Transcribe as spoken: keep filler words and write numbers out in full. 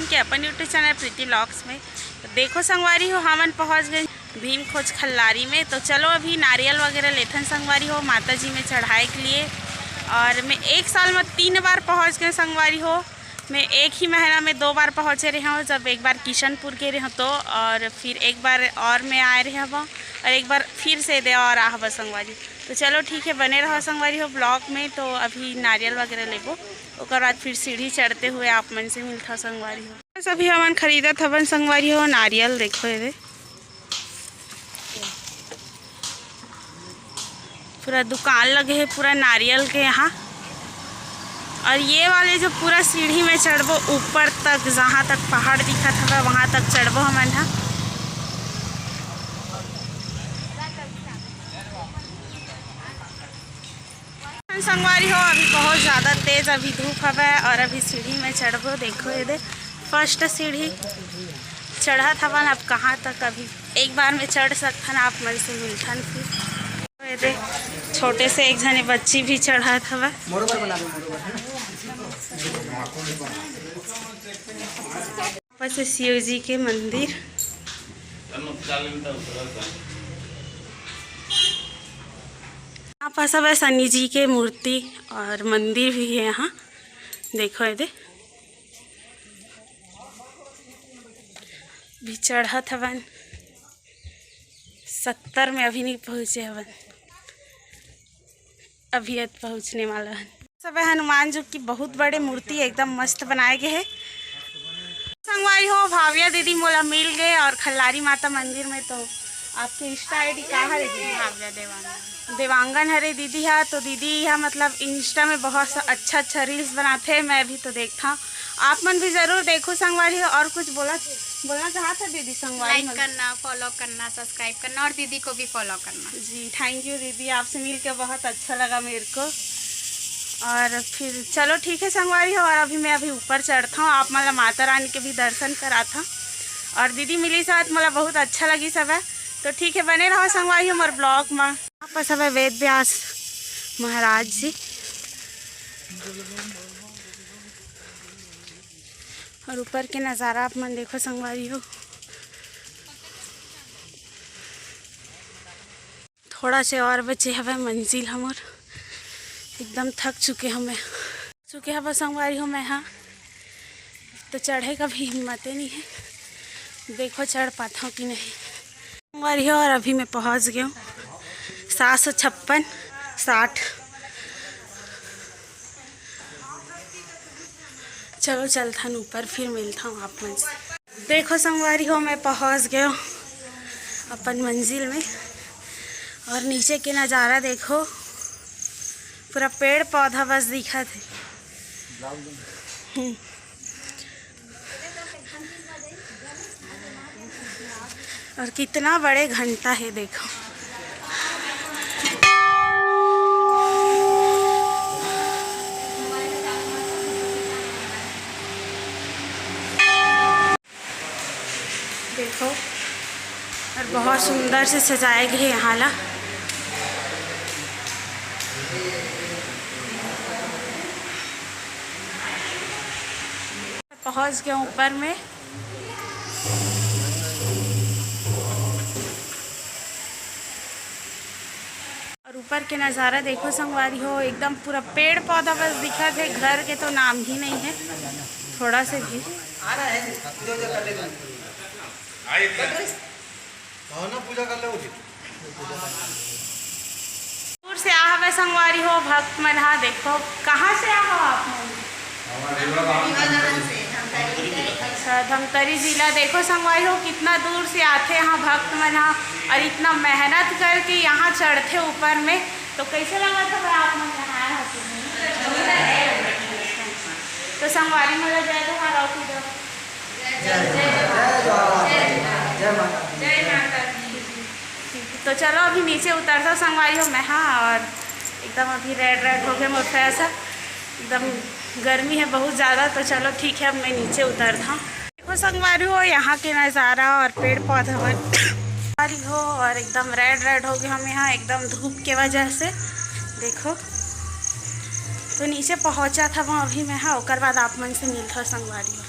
के अपन YouTube channel प्रीति vlogs में। तो देखो संगवारी हो, हमन पहुँच गए भीम खोज खल्लारी में। तो चलो अभी नारियल वगैरह लेथन संगवारी हो माता जी में चढ़ाए के लिए। और मैं एक साल में तीन बार पहुँच गए संगवारी हो। मैं एक ही महीना में दो बार पहुँचे रहे हूँ, जब एक बार किशनपुर गए रहे हूँ तो, और फिर एक बार और मैं आए रहे हूँ, और एक बार फिर से दे और आहबा संगवारी। तो चलो ठीक है, बने रहो संगवारी हो ब्लॉग में। तो अभी नारियल वगैरह लेबो, ओकर बाद फिर सीढ़ी चढ़ते हुए आप मन से मिलता संगवारी हो। बस अभी हमन खरीदत हवन संगवारी हो नारियल। देखो ये दे, पूरा दुकान लगे है पूरा नारियल के यहाँ। और ये वाले जो पूरा सीढ़ी में चढ़बो ऊपर तक, जहाँ तक पहाड़ दिखत हवे वहाँ तक चढ़बो हमन ह। संगवारी हो, अभी बहुत ज़्यादा तेज अभी धूप हवे और अभी सीढ़ी में चढ़बो। देखो ये दे, फर्स्ट सीढ़ी चढ़त हवन। अब कहाँ तक अभी एक बार में चढ़ सकथन, आप मन से मिलथन फिर। ये दे, छोटे से एक झने बच्ची भी चढ़त हवे। मोरो बर बना दो, मोरो बर, है ना? वापस से शिव जी के मंदिर। यहाँ पर सब है शनि जी के मूर्ति और मंदिर भी है यहाँ। देखो ये दे, भी चढ़त हवन। सत्तर में अभी नहीं पहुँचे हवन, अभी अत पहुँचने वाला हन। सब है हनुमान जी की बहुत बड़े मूर्ति एकदम मस्त बनाए गए है। संगवारी हो, भाविया दीदी मोला मिल गए और खल्लारी माता मंदिर में। तो आपके Insta ID का हरे दीदी? भाविया देवांगन। देवांगन हरे दीदी हा। तो दीदी हा मतलब Insta में बहुत सा अच्छा अच्छा रील्स बनाथे, मैं भी तो देखता। आप मन भी जरूर देखो संगवारी हो। और कुछ बोला, बोलना चाहत है दीदी संगवारी लाइक मन? करना, फॉलो करना, सब्सक्राइब करना और दीदी को भी फॉलो करना। जी, थैंक यू दीदी, आपसे मिलके बहुत अच्छा लगा मेरे को। और फिर चलो ठीक है संगवारी हो, और अभी मैं अभी ऊपर चढ़ता हूँ, आप मन ला माता रानी के भी दर्शन कराता हूँ। और दीदी मिली साथ मोला बहुत अच्छा लगी सब है। तो ठीक है, बने रहो संगवारी हो मोर ब्लॉग में। यहाँ पर सब है वेद व्यास महाराज जी। और ऊपर के नज़ारा आप मन देखो संगवारी हो। थोड़ा से और बचे हवे मंजिल हमर, एकदम थक चुके हमें, चुके हवे संगवारी हो मैं। हाँ, तो चढ़े का भी हिम्मत नहीं है, देखो चढ़ पाता हूँ कि नहीं संगवारी हो। और अभी मैं पहुँच गया हूँ सात सौ छप्पन, साठ। चलो चलथन ऊपर, फिर मिलता हूँ आप मन से। देखो संगवारी हो, मैं पहुँच गया हूँ अपन मंजिल में। और नीचे के नज़ारा देखो, पूरा पेड़ पौधा बस दिखत है। हम्म। और कितना बड़े घंटा है देखो। देखो, और बहुत सुंदर से सजाए गए यहाँ ला। पहुँच गए ऊपर में। और ऊपर के नज़ारा देखो संगवारी हो, एकदम पूरा पेड़ पौधा बस दिखत है, घर के तो नाम ही नहीं है थोड़ा से भी। दूर से आ हवे संगवारी हो भक्त मन हा। देखो, कहाँ से आ हो आप मन? अच्छा, धमतरी जिला। देखो संगवारी हो, कितना दूर से आथे यहाँ भक्त मन हा और इतना मेहनत करके यहाँ चढ़थे ऊपर में। तो कैसे लगा था आप मन यहाँ आए हो? तो संगवारी मन ला जय जोहार और फिर जय माता दी। ठीक है, तो चलो अभी नीचे उतरता संगवारी हो मैं। हाँ, और एकदम अभी रेड रेड हो गया मोर face, एकदम गर्मी है बहुत ज़्यादा। तो चलो ठीक है, अब मैं नीचे उतरता हूँ। देखो संगवारी हो, यहाँ के नज़ारा और पेड़ पौधा मन संगवारी हो, और एकदम रेड रेड हो गया हम यहाँ एकदम धूप के वजह से। देखो, तो नीचे पहुँचा था वो अभी मैं। हाँ, ओकर बाद आप मन से मिलता संगवारी हो।